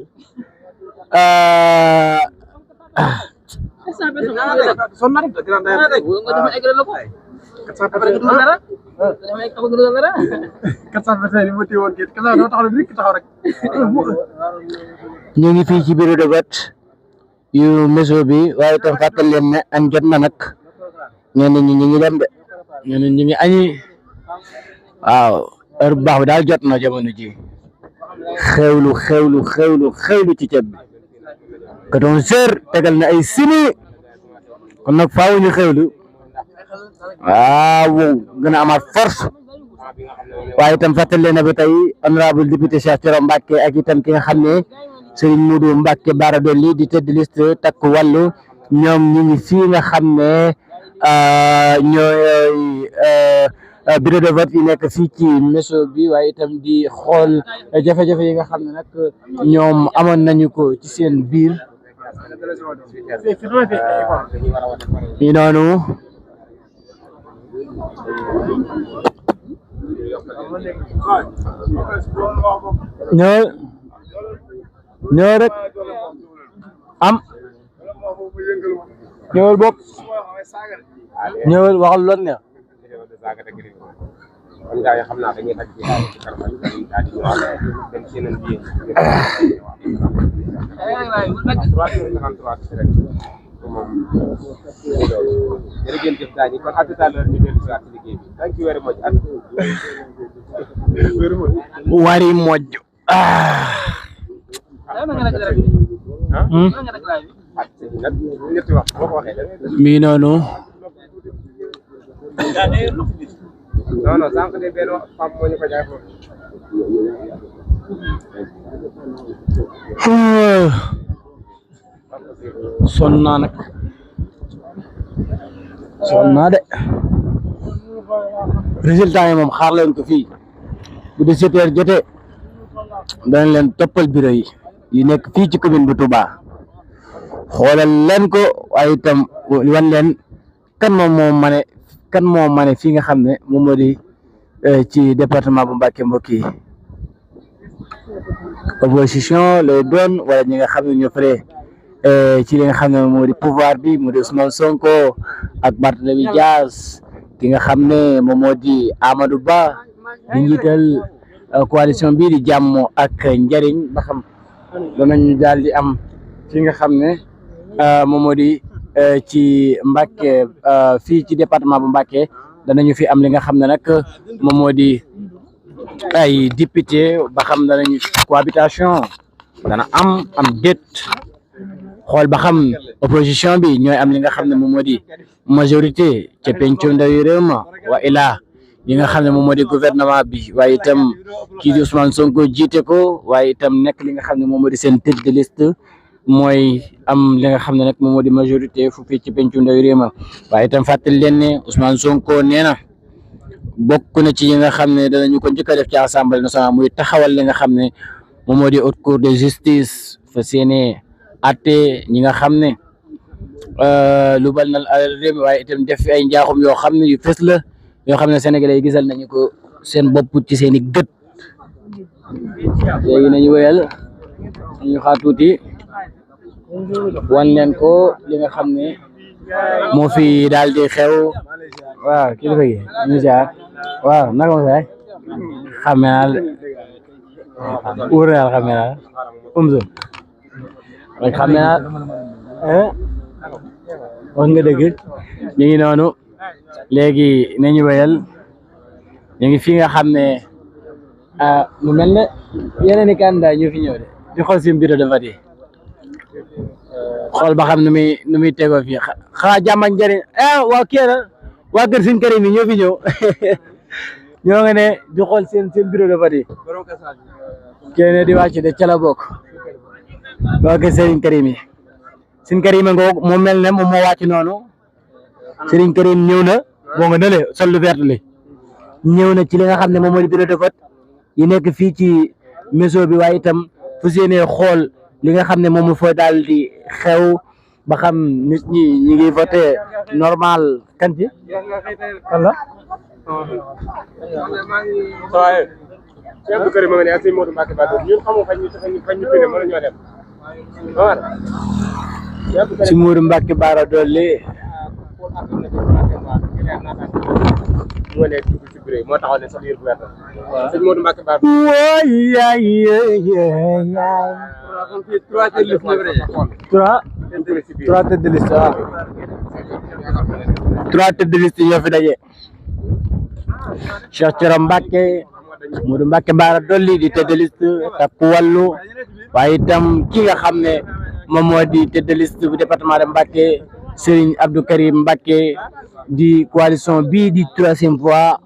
ñu ngi fii ci bureau de vote yu Messo bi waaye itam fàttali leen ne añ jot na nag ñenn ñi ñu ngi dem de ñenn ñi ngi añi waaw heure bu baax bi daal jot na jamono ji xewlu ci ceeb bi 14h tegal na ay simi kon nag faaw ñu xewlu waaw gën a amaat force waaye itam fàttali leen ba tey honorable député Cheikh Thioro Mbacké ak itam ki nga xam ne Serigne Modou Mbacké Bara Dolly di tête de liste Takku Wallu ñoom ñi ngi fii nga xam ne ñooy bureau de vote yi nekk fii ci meso bi waaye itam di xool jafe-jafe yi nga xam ne nag ñoom amoon nañu ko ci seen biir yi noonu ñëw rek am ñëwal bopp ñëwal waxal loon ne kon gars yi xam naa dañuy xaj ci karmal daal di dem ci yeneen biir jërëjëf gars yi kon à tout à l'heure ñu dellu si waat ci liggéey bi thank you very much wari mojj mi noonu non non sànq de benn femme moo ñu ko jaay foofu sonn naa nag sonn naa de résultat yi moom xaar leen ko fii bu 17h jotee danañ leen toppal bureau yi nekk fii ci commune bu Touba xoolal leen ko waaye itam wan leen kan moo mane fii nga xam ne moom moo di ci département bu Mbacké mbokk yi opposition lay doon wala ñi nga xam ne ñoo fare ci li nga xam ne moo di pouvoir bi mu di Ousmane Sonko ak Barthélémy Dias ki nga xam ne moom moo di Amadou Ba di njiital coalition bii di jàmm ak njariñ ba xam danañu daal di am fi nga xam ne moom moo di ci Mbacké fii ci département bu Mbacké danañu fi am li nga xam ne nag moom moo di ay député ba xam danañu cohabitation dana am déet xool ba xam opposition bi ñooy am li nga xam ne moom moo di majorité ca pencu ndawi réew ma wa ilaa yi nga xam ne moom moo di gouvernement bi waaye itam kii di Ousmane Sonko jiite ko waaye itam nekk li nga xam ne moom moo di seen tête de liste mooy am li nga xam ne nag moom moo di majorité fu fii ci pencu ndawi réew ma waaye itam fàttali leen ne Ousmane Sonko nee na bokk na ci yi nga xam ne danañu ko njëkk a def ci assemblée nationale muy taxawal li nga xam ne moom moo di haute cour de justice fa seene atte ñi nga xam ne lu bal na réew mi waaye itam def fi ay njaaxum yoo xam ne yu fës la yoo xam ne sénégalais yi gisal nañu ko seen bopp ci seen i gët léegi nañu wéyal ñu xaar tuuti wan leen ko li nga xam ne moo fi daal di xew waaw kilifa gi ñu ziar waaw naka ma saay xame naa wóor na xame naa rek xame naa wax nga dëgg ñu ngi noonu léegi nañu wéyal ñu ngi fi nga xam ne mu mel ne yeneen i candidat ñu fi ñëw de di xool si bureau de vote yi xool ba xam nu muy tegoo fii xanaa jàmm ak njëriñ waa kii la waa kër Sëñ Karim yi ñoo fi ñëw ñoo nga ne di xool seen bureau de vote yi kenn di wàcc de ca la bokk waa kër Sëñ Karim yi Sëñ Karim nga moo mel ne moom moo wàcc noonu Sëñ Karim ñëw na boo nga nële sol lu vert li ñëw na ci li nga xam ne moom moo di bureau de vote yi nekk fii ci meso bi waaye itam fu séenee xool li nga xam ne moom fa daal di xew ba xam nit ñi ñi ngi voté normal kan ci kan la Abdou Karim ma nga ne ak sëñ Modou Mbacké Bara ñun xamu fañ ñu pine mën ñoo dem si Modou Mbacké Bara Dolly moo taxaw ne sax yër bu wert sëñ Modou Mbacké Bara trois têtes de liste waaw trois têtes de liste ñoo fi daje Cheikh Thioro Mbacké Modou Mbacké Bara Dolly di tête de liste Takku Wallu waaye itam ki nga xam ne moom moo di tête de liste bu département de Mbacké Serigne Abdou Karim Mbacké di coalition bii di troisième fois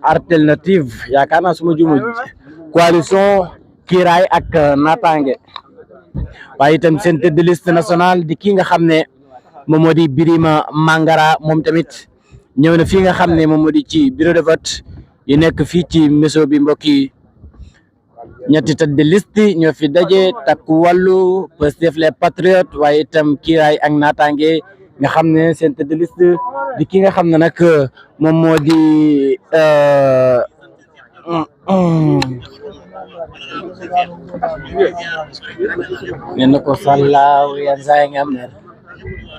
alternative yaakaar naa suma jumu coalition Kiiraay ak Natangué waaye itam seen tête de liste nationale di kii nga xam ne moom moo di Birima Mangara moom tamit ñëw na fii nga xam ne moom moo di ci bureau de vote yi nekk fii ci Mbosso bi mbokk yi ñetti tête de liste ñoo fi daje Takku Wallu Pastef les Patriotes waaye itam Kiiraay ak Natangué nga xam ne seen tête de liste di ki nga xam ne nag moom moo di ne na ko sallaaw yan saay nga mer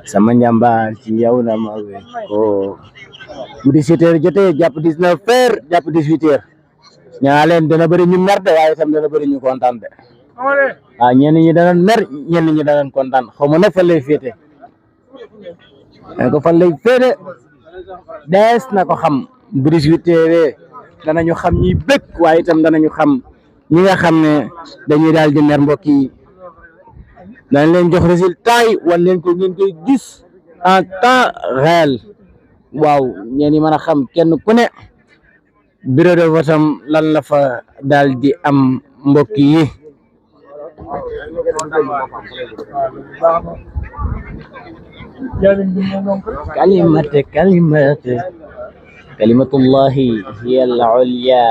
sama njàmbaar ci yow na ma we ko bu 17h jotee jàpp 19h jàpp 18h ñaa leen dana bëri ñu mer de waaye itam dana bëri ñu kontaan de waaw ñenn ñi danañ mer ñenn ñi danañ kontaan xaw ma nag fan lay féete ko fan lay féete dees na ko xam bu 18h danañu xam ñi bëgg waaye itam danañu xam ñi nga xam ne dañuy daal di mer mbokk yi dañ leen jox résultat yi wan leen ko ngeen koy gis en temps réel waaw ñeen ñi mën a xam kenn ku ne bureau de vote am lan la fa daal di am mbokk yi kalimatullahi hiya al-ulya